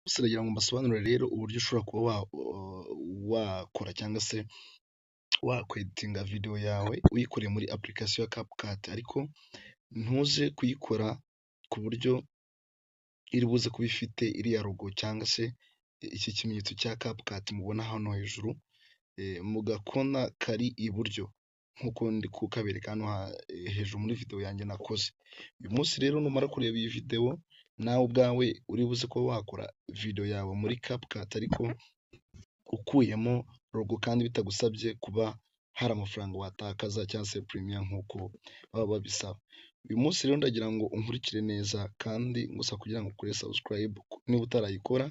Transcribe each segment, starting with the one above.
Munsi ndagira ngo mbasobanurire rero uburyo ushobora kuba wakora cyangwa se wakweditinga video yawe uyikoreye muri application ya CapCut, ariko ntuze kuyikora ku buryo iri buze kuba ifite iriya logo cyangwa se iki kimenyetso cya CapCut mubona hano hejuru mu gakona kari iburyo, nk'uko ndi kukabereka hano hejuru muri video yanjye nakoze. Uyu munsi rero numara kureba iyi video, nawe ubwawe uri buze kuba wakora video yawe muri CapCut ariko ukuyemo logo, kandi bitagusabye kuba hari amafaranga watakaza cyangwa se premium nk'uko baba babisaba. Uyu munsi rero ndagira ngo unkurikire neza, kandi gusa kugira ngo ukore subscribe niba utarayikora,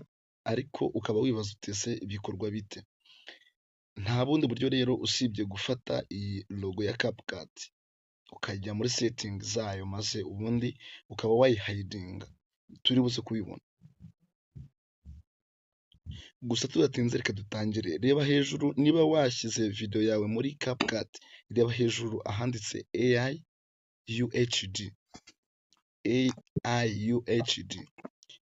ariko ukaba wibaza uti: "Ese bikorwa bite?" Nta bundi buryo rero usibye gufata iyi logo ya CapCut ukajya muri setting zayo, maze ubundi ukaba wayihidinga. Turi buze kubibona. Gusa tudatinze, reka dutangire. Reba hejuru, niba washyize video yawe muri CapCut, reba hejuru ahanditse AI UHD, AI UHD,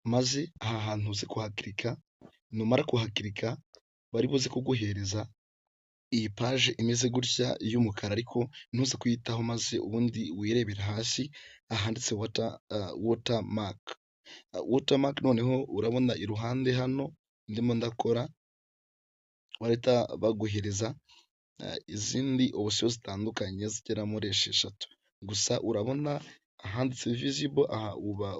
maze aha hantu uze kuhakirika. Numara kuhakirika, bari buze kuguhereza iyi page imeze gutya y'umukara, ariko ntuze kuyitaho, maze ubundi wirebera hasi ahanditse watermark. Watermark, noneho urabona iruhande hano ndimo ndakora, bahita baguhereza izindi option zitandukanye zigera muri 6. Gusa urabona ahanditse visible, aha uba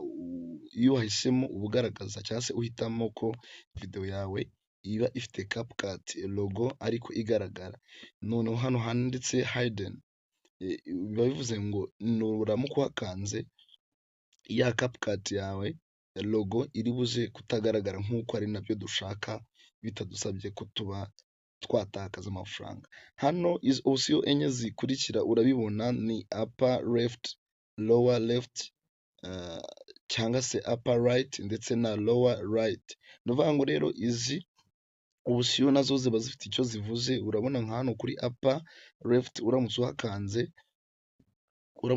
iyo wahisemo uba ugaragaza cyangwa se uhitamo ko video yawe iba ifite CapCut logo ariko igaragara. Noneho hano handitse hidden, biba bivuze ngo nuramuka uhakanze, ya CapCut yawe logo iri buze kutagaragara, nk'uko ari nabyo dushaka, bitadusabye ko tuba twatakaza amafaranga. Hano izi option enye zikurikira urabibona ni upper left, lower left, cyangwa se upper right ndetse na lower right. Ni ukuvuga ngo rero izi option nazo ziba zifite icyo zivuze. Urabona nka hano kuri upper left, uramutse uhakanze uba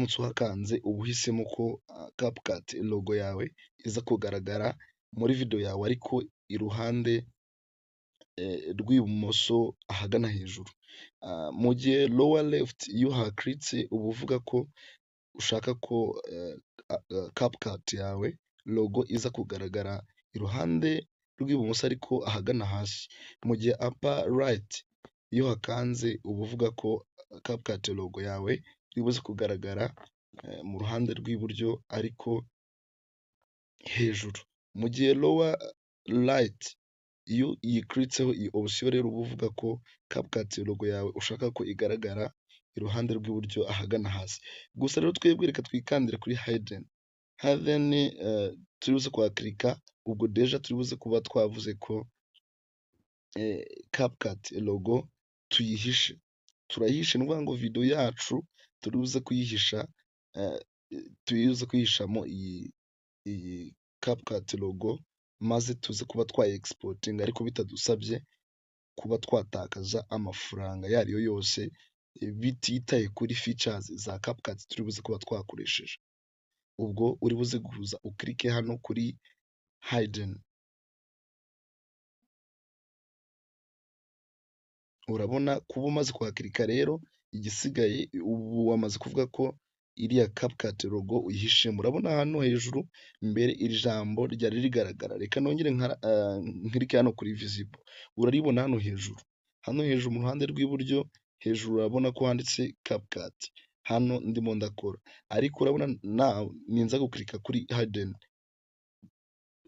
uhisemo ko CapCut logo yawe iza kugaragara muri video yawe, ariko iruhande rw'ibumoso ahagana hejuru. Mu gihe lower left, iyo uhakiritse, uba uvuga ko ushaka ko CapCut yawe logo iza kugaragara iruhande rw'ibumoso ariko ahagana hasi. Mu gihe upper right, iyo uhakanze, uba uvuga ko CapCut logo yawe iri buze kugaragara mu ruhande rw'iburyo ariko hejuru. Mu gihe lower right, iyo uyikiritseho iyi option rero, uba uvuga ko CapCut logo yawe ushaka ko igaragara iruhande rw'iburyo ahagana hasi. Gusa rero twebwe reka twikandire kuri hidden. Hidden turi buze kuhakirika, ubwo déjà turi buze kuba twavuze ko CapCut logo tuyihishe. Turayihishe, ni ukuvuga ngo video yacu turi buze kuyihisha, turi buze kuyihishamo iyi CapCut logo, maze tuze kuba twayi exportinga ariko bitadusabye kuba twatakaza amafaranga ayo ariyo yose, bititaye kuri features za CapCut turi buze kuba twakoresheje. Ubwo uri buze kuza ukirike hano kuri hidden. Urabona kuba umaze kuhakirika rero, igisigaye ubu wamaze kuvuga ko iriya CapCut logo uyihishemo. Urabona hano hejuru mbere iri jambo ryari rigaragara. Reka nongere nkirike hano kuri visible. Uraribona hano hejuru. Hano hejuru mu ruhande rw'iburyo hejuru urabona ko handitse CapCut. Hano ndimo ndakora. Ariko urabona nawe ninza gukirika kuri hidden,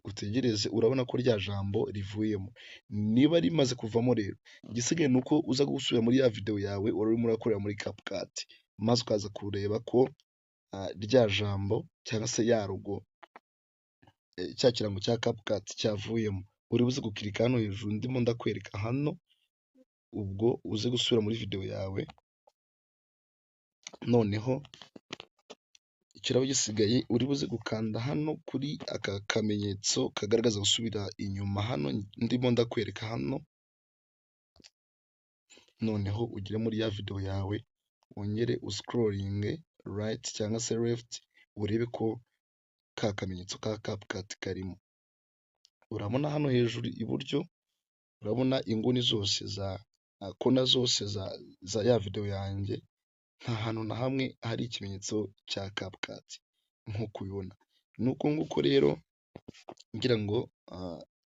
utegereze, urabona ko rya jambo rivuyemo. Niba rimaze kuvamo rero, igisigaye ni uko uza gusubira muri ya video yawe wari urimo urakorera muri CapCut, maze ukaza kureba ko rya jambo cyangwa se ya logo, cya kirango cya CapCut cyavuyemo. Uri buze gukirika hano hejuru ndimo ndakwereka hano, ubwo uze gusubira muri video yawe, noneho ikiraba gisigaye uri buze gukanda hano kuri aka kamenyetso kagaragaza gusubira inyuma, hano ndimo ndakwereka hano, noneho ugere muri ya video yawe, wongere uscrollinge right cyangwa se left, urebe ko ka kamenyetso ka CapCut karimo. Urabona hano hejuru iburyo, urabona inguni zose za corner zose za ya video yanjye, nta hantu na hamwe hari ikimenyetso cya CapCut nk'uko ubibona. Ni uko nguko rero, ngira ngo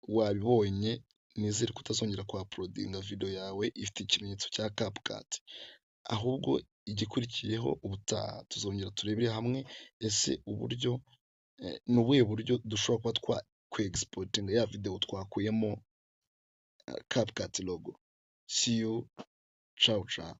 wabibonye, nizere ko utazongera ku uploadinga video yawe ifite ikimenyetso cya CapCut. Ahubwo igikurikiyeho ubutaha tuzongera turebere hamwe ese uburyo ni ubuhe buryo dushobora kuba twakwe exportinga ya video twakuyemo CapCut logo. See you, ciao ciao.